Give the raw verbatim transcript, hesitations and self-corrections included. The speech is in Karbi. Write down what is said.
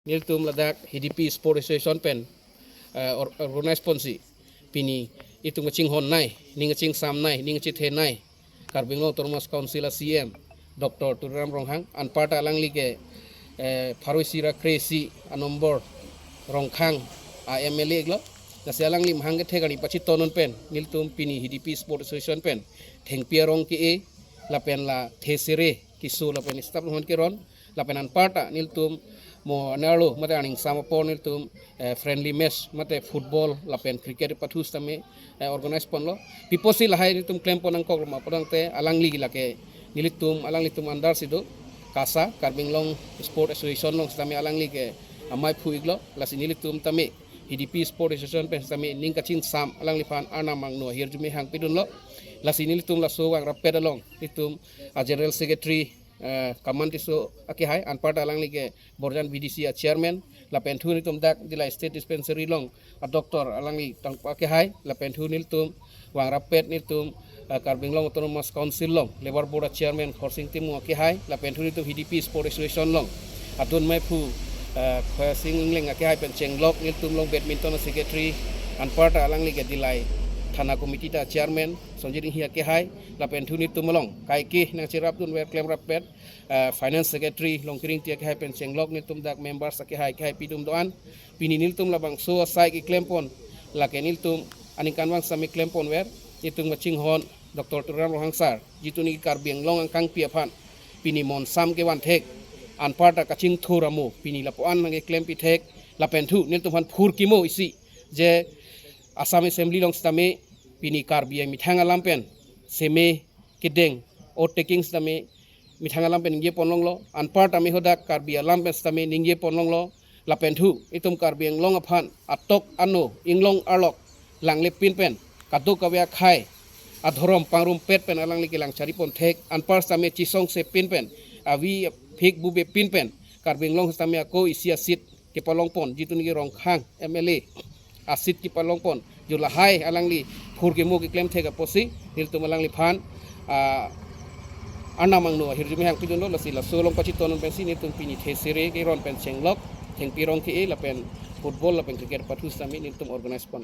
Nelitum ladak Hidipi Sport Association pen eh, or- organize ponsi pini itum kachinghon nai, ning kachingsamnai, ning kachithenai Karbi Anglong Autonomous Council a C E M Doctor Tuliram Ronghang, anparta alangli ke eh, pharo isi ra kre-isi a number Rongkhang a M L A lo. Lasi alangli mahang kethe kali pachitonun pen nelitum pini Hidipi Sport Association pen thengpi arong ke-e lapen la thesere kiso lapen staff rohon keron lapen anparta nelitum mo anerlo mate aning sama apor nelitum eh, friendly match mate football lapen cricket pathu sitame eh, organize ponlo. Pi apotsi lahai nelitum klem pon nangkok lo ma pulangte alangli lake nelitum alanglitum under si do KASA, Karbi Anglong Sport Association along sitame alangli ke amei phu-iklo. Lasi nelitum tame Hidipi Sport Association pen sitame ning kachingsam alangliphan arnam angno ahirjume hangpidunlo. Lasi nelitum laso vang rapet along nelitum a General Secretary eh, Kaman Tisso akehai, anparta alangli ke Borjan V D C a Chairman, lapen thu nelitum dak Dillai State Dispensary along a Doctor alangli tang akehai, lapen thu nelitum vang rapet nelitum eh, Karbi Anglong Autonomous Council along Labour Board a Chairman Khorsing Timung akehai, lapen thu nelitum Hidipi Sport Association along adun mei phu eh, Khorsing Ingleng akehai pen chenglok nelitum along badminton a Secretary, anparta alangli ke Dillai Thana Committee ta Chairman Sonjit Inghi akehai, lapen thu nelitum along kaike nangcherapdunver klem rapet eh, Finance Secretary Longkiring Ingti akehai pen chenglok nelitum dak members akehai akehai pidun do-an. Pini nelitum labangso asai keklem pon, lake nelitum aningkanvang sitame klem ponver, nelitum kachinghon Doctor Tuliram Ronghang sir, jitu neli Karbi Anglong angkangpi aphan pini monsam kevan thek, anparta kachingthur amo pini lapu-an nangkeklem pi thek, lapen thu nelitum aphan phurkimo isi je Assam Assembly along sitame pini Karbi amethang alam pen seme kedeng oath taking sitame methang alam pen ningje pon longlo, anparta me hadak Karbi alam pen sitame ningje pon longlo, lapen thu itum Karbi Anglong aphan atok ano inglong arlok langle pin pen kadokave akhei adhorom pangrumpet pen alangli kelang chari pon thek, anparta me chisongse pin pen avi phik bube pin pen Karbi Anglong sitame ako isi a seat kepalong pon, jitu neli Rongkhang M L A a seat kepalong pon, jo lahai alangli phurkimo keklem thek apotsi nelitum alangliphan ah, arnam angno ahirjume hangpidunlo. Lasi laso along pachitonun pensi nelitum pini thesere keron pen chenglok thengpi arong ke-e lapen football lapen cricket pathu sitame nelitum organize pon.